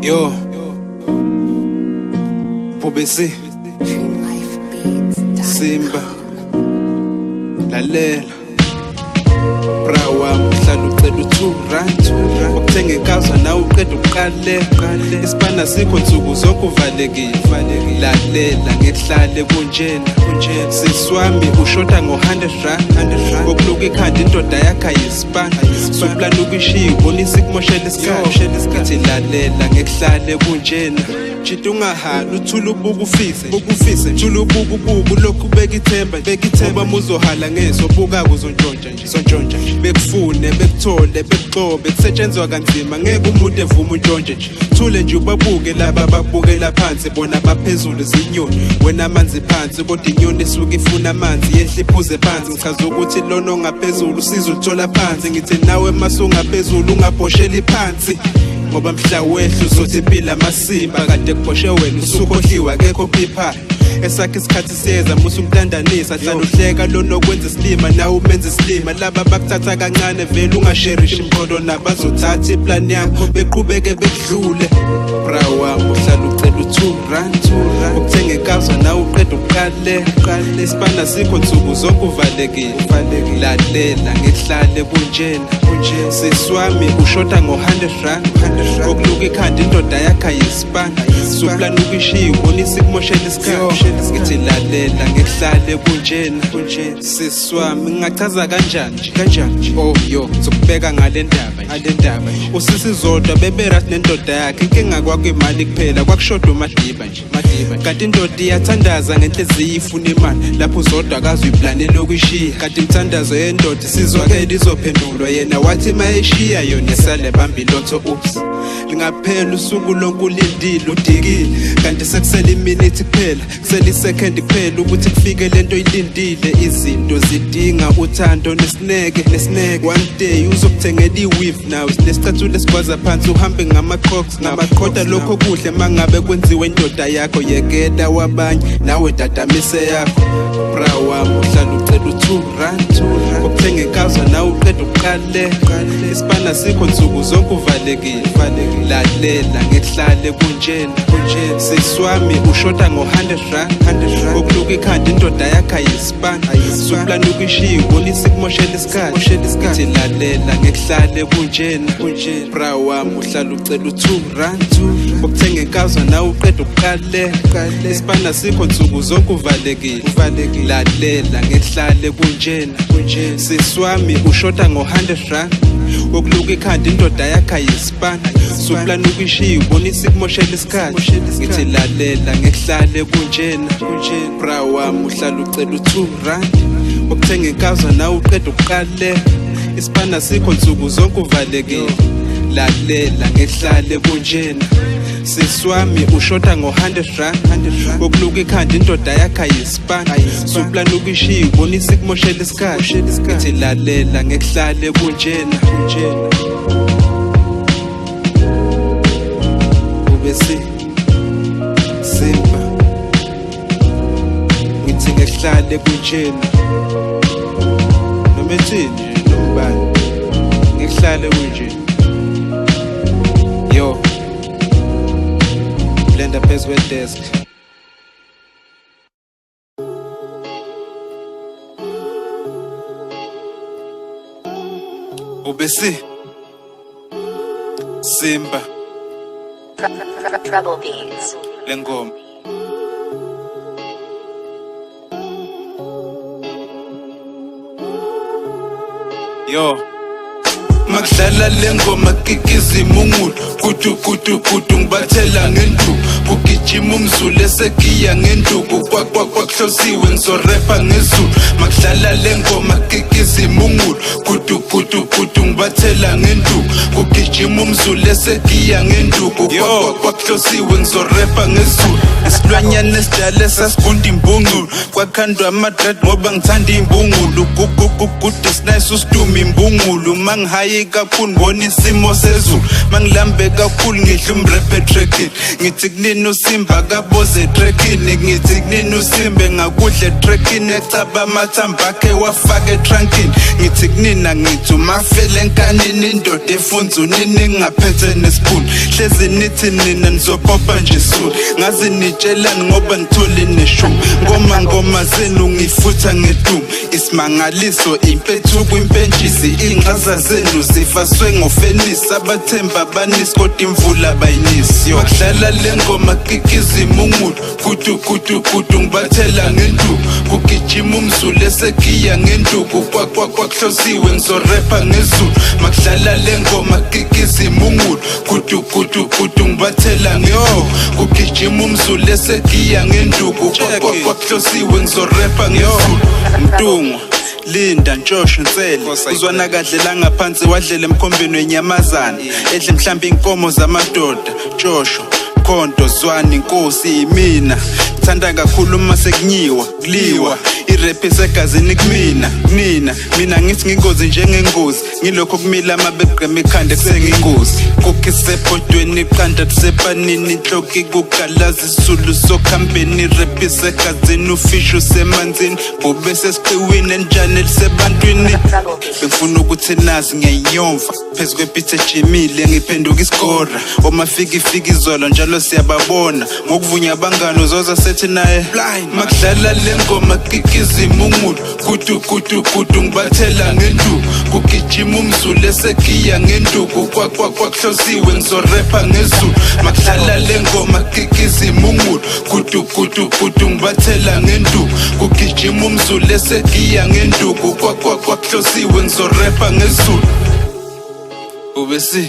Yo, Bhubesi, Simba, lalela. Bra wami uhlala ucela u2 rand, ukuthenga ikaza nawe uqeda uqale. Isipana sikho nsuku zonke uvalekile. Lalela ngekuhlale kunjena. Sisi wami ushoda ngo100 rand, kokuluka ikhanda indoda yakhe ayisipana. Soplana ukuyishiya ubonisa ikumoshela isikhathi. Ngithi lalela ngekuhlale kunjena. Chita ungahali uthule ubuka ufise, ukufise thule ubuka ubuka lokhu beka ithemba, beka ithemba. Ngoba muzohala ngeso buka kuzontshontsha nje, sontshontsha nje. Bekufune bekuthole bekuxobe kusetshenzwa kanzima ngeke umuntu evume untshontshe nje. Thule nje ubabuke laba babukela phansi bona baphezulu zinyoni, wena amanzi phansi kodwa inyoni isuke ifuna amanzi yehla iphuze phansi. Ngichaza ukuthi lona ongaphezulu usizo uluthola phansi. Ngithi nawe masungaphezulu ungabhosheli phansi, ngoba mhla wehla uzothi impilo amasimba kade kubhoshe wena usukhohliwe akekho phipha. Esakhe isikhathi siyeza musu umtandanisa hlala uhleka lona okwenza isilima nawe umenza isilima. Laba bakuthatha kancane vele ungasherishi imqondo nabazothatha iplan yakho beqhubeke bekudlule. Bra wami uhlala ucela u2 rand, ukuthenga ikaza nawe uqeda uqale. Isipana sikho nsuku zonke uvalekile. Lalela ngekuhlale kunjena. Sisi wami ushoda ngo100 rand, kokuluka ikhanda indoda yakhe ayisipana. Soplana ukuyishiya ubonisa ikumoshela isikhathi. Ngithi lalela ngekuhlale kunjena. Sisi wami ngingachaza kanjani kanjani? Oh yo, sokubeka ngale ndaba ngale ndaba. Usisi Zodwa beberat nendoda yakhe, inkinga kwakuyimali kuphela kwakushoda uMadiba nje, Madiba. Kanti indoda iyathandaza ngenhliziyo ifuna imali, lapho uZodwa akazi uyiplanela ukuyishiya. Kanti imithandazo yendoda isizwakele izophendulwa, yena wathi mayeshiya yona isale bamba ilotho. Oops, lingaphela usuku lonke ulindile udikile, kanti sekusele iminute kuphela, kusele isecond kuphela ukuthi kufike lento oyilindile. Izinto zidinga uthando nesineke, nesineke. One day uzokuthengela i-weave now nesicathulo esigwaza phansi uhambe ngama-crocs ngamakhota. Lokho kuhle mangabe kwenziwe indoda yakho, yekela wabanye nawe dadamise yakho. Bra wami uhlala ucela u2 rand, ukuthenga ikaza nawe uqeda uqale. Isipana sikho nsuku zonke uvalekile. Lalela ngekuhlale kunjena. Sisi wami ushoda ngo100 rand, kokuluka ikhanda indoda yakhe ayisipana. Soplana ukuyishiya ubonisa ikumoshela isikhathi. Ngithi lalela ngekuhlale kunjena. Bra wami uhlala ucela u2 rand, ukuthenga ikaza nawe uqeda uqale. Isipana sikho nsuku zonke uvalekile. Lalela ngekuhlale kunjena. Sisi wami ushoda ngo100 rand, okuluka ikhanda indoda yakhe ayisipana. Soplana ukuyishiya ubonisa ikumoshela isikhathi. Ngithi lalela ngekuhlale kunjena. Bra wami uhlala ucela u2 rand, ukuthenga ikaza nawe uqeda uqale. Isipana sikho nsuku zonke uvalekile. Lalela ngekuhlale kunjena. Sisi wami ushoda ngo100 rand, kokuluka ikhanda indoda yakhe ayisipana. Soplana ukuyishiya ubonisa ikumoshela isikhathi. Ngithi lalela ngekuhlale kunjena. Bhubesi, Simba, ngithi ngekuhlale kunjena. Noma ethini nje noma ubani, ngekuhlale kunjena. Yo, blender phezu kwedesk. Bhubesi, Simba, Trouble Beats. Lengoma yo makudlala lengoma kikizimungulu kutu kutu kutu ngibathela ngenduku kugijima umzulu esegiya ngenduku kwakuhlosiwe ngizorepa ngezulu. Makudlala lengoma kikizimungulu kutu kutu kutu ngibathela ngenduku kugijima umzulu esegiya ngenduku kwakuhlosiwe ngizorepa ngezulu. Isilwanyana esidala sasigunda imbungulu kwakhandwa ama-dread ngoba ngithanda imbungulu. Gugugugude sinayise usiduma imbungulu mangihaya Ngingahlali kakhulu ngibona isimo sezulu. Mangilambe kakhulu ngidla umrap etrekini. Ngithi kunini uSimba kaboze etrekini. Ngithi kunini uSimba ngakudla etrekini. Ecaba amathambo akhe wafaka etrankini. Ngithi kunina ngithi umafele enkanini. Indoda efunza unini ngaphethe nespoon. Hlezi nithi nina nizopopa nje soon. Ngazi nitshelani ngoba ngithole neshumi. Ngoma ngoma zenu ngifutha ngedumu. Isimangaliso impethu kwimpentshisi. Ingxaza zenu zifaswe ngofenisi. Abathemba banisi kodwa imvula bayinisi. Yo, makudlala le ngoma kikizimungulu. Kudu kudu kudu ngibathela ngenduku. Kugijima umzulu esegiya ngenduku. Kwa kwa kwa kuhlosiwe ngizorepa ngezulu. Makudlala le ngoma kikizimungulu. Kudu kudu kudu ngibathela ngenduku. Kugijima umzulu esegiya ngenduku. Kwa kwa kwa kuhlosiwe ngizorepa ngezulu. Mtungu Linda Ntshosho Nsele uzwana kadle la ngaphansi wadlela emkhombeni wenyamazana edle mhlambe inkomo zamadoda. Ntshosho Khonto Zwane inkosi imina thanda kakhulu uma sekunyiwa kuliwa irap isegazini kumina nina mina ngithi ngingozi njengengozi ngilokho kumila mabegqema ikhanda kusengingozi kukisepodweni iqanda kusepanini inhloki kugalaza isizulu sokhambeni irap isegazini ufisho usemanzini bube sesiqiwini enjani elisebantwini. Bengifuna ukuthi nazi ngiyayinyomfa phezu kwepithe ejimile ngiphenduka isigora omafiki fiki izolo njalo siyababona ngokuvunya abangani uzoza sethi naye makudlala le ngoma kikizimungulu. Kudu kudu kudu ngibathela ngenduku. Kugijima umzulu esegiya ngenduku. Kwa kwa kwa kuhlosiwe ngizorepa ngezulu. Makudlala le ngoma kikizimungulu. Kudu kudu kudu ngibathela ngenduku. Kugijima umzulu esegiya ngenduku. Kwa kwa kwa kuhlosiwe ngizorepa ngezulu. Ubesi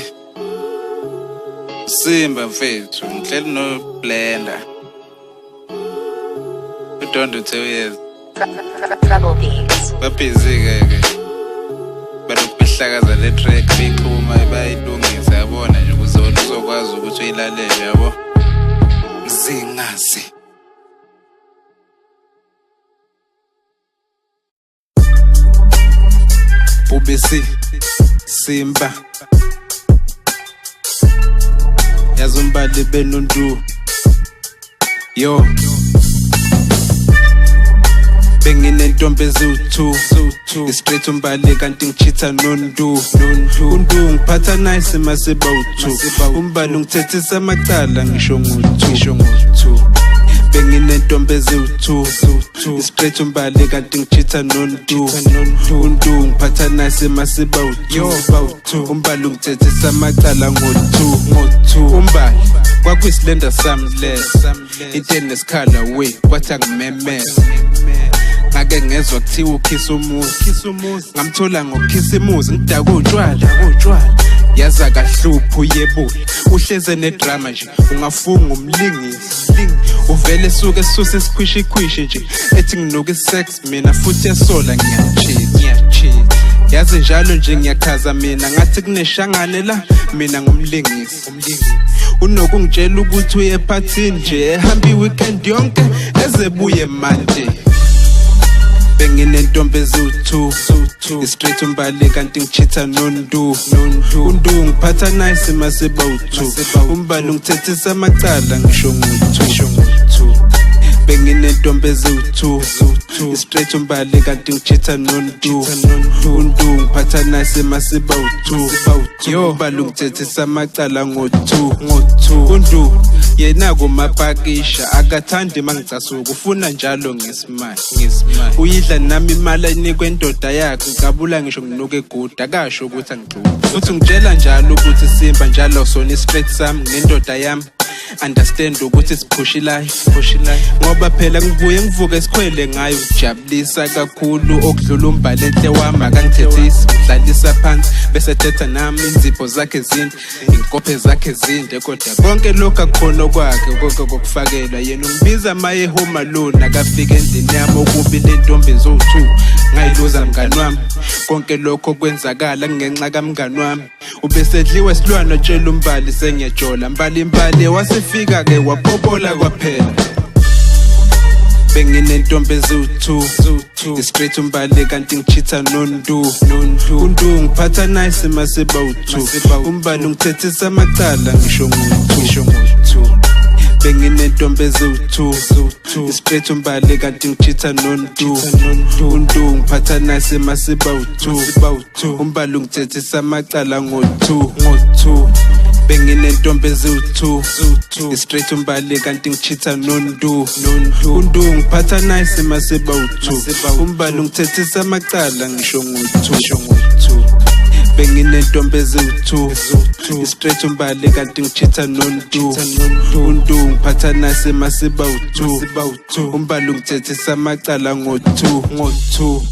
Simba mfethu ngihleli no Blender. Udondo uthe uyeza. Trouble Beats. Babhizi ke ke. Banokuhlakaza le track beyixhuma bayilungisa yabona nje ukuze uzokwazi ukuthi uyilalele yabo. Zingazi. Ubesi Simba yazumbali benuntu. Yo, benginentombi eziwu-2 straight umbali kanti ngichitha nondu. Undu ngiphatha nice masiba u-2 umbali ungithethisa amacala ngisho ngo-2. Benginentombi eziwu-2 straight umbali kanti ngichitha nondu. Undu ngiphatha nice masiba u-2 umbali ungithethisa amacala ngo-2. Umbali kwakuyisilenda sami leso into enesikhala we kwathi angimemeza. Ngake ngezwa kuthiwa ukhisa umuzi ngamthola ngokukhisa imuzi ngidaka utshwala. Yaza kahlupho uyebula uhleze nedrama nje ungafunga umlingisi uvele suke esuse isikhwishikhwishi nje ethi nginuka isex mina futhi esola ngiyachitha. Yazi njalo nje ngiyachaza mina ngathi kuneshangane la mina ngumlingisi. Unokungitshela ukuthi uye ephathini nje ehamba iweekend yonke ezebuye manje. Benginentombi eziwu-2 straight umbali kanti ngichitha nondu. Undu ngiphatha nice masiba u-2 umbali ungithethisa amacala ngisho ngo-2. Benginentombi eziwu-2 straight umbali kanti ngichitha nondu. Undu ngiphatha nice masiba u-2 umbali ungithethisa amacala ngo-2. Undu yena kumapakisha akathandi mangicasuka ufuna njalo ngesimali. Uyidla nami imali ayinikwe indoda yakhe ngicabula ngisho nginuke eguda akasho ukuthi angixuki. Futhi ngitshela njalo ukuthi Simba njalo sona i-straight sami nendoda yami. Understand ukuthi siphusha life ngoba phela ngibuye ngivuke esikhwele ngayo ngijabulisa kakhulu okudlula umbali enhle wami akangithethisi ngidlalisa phansi bese thetha nami inzipho zakhe zinde inkophe zakhe zinde kodwa konke lokhu akukhona kwakhe konke kokufakelwa yena ungibiza maye home alone akafika endlini yami okubi lentombi zo2 ngayiluza mngani wami. Konke lokho kwenzakala ngenxa kamngani wami ubesedliwe isilwane otshela umbali sengiyajola mbali mbali wasefika ke wapopola kwaphela. Benginentombi eziwu-two, ngi-straight umbali kanti ngichitha nondu. Undu ngiphatha nice masiba u-two, umbali ungithethisa amacala ngisho ngo-two. Benginentombi eziwu-two, ngi-straight umbali kanti ngichitha nondu. Undu ngiphatha nice masiba u-two, umbali ungithethisa amacala ngo-two. Benginentombi eziwu-two, ngi-straight umbali kanti ngichitha nondu. Undu ngiphatha nice masiba u-two, umbali ungithethisa amacala ngisho ngo-two. Benginentombi eziwu-two, ngi-straight umbali kanti ngichitha nondu. Undu ngiphatha nice masiba u-two, umbali ungithethisa amacala ngo-two.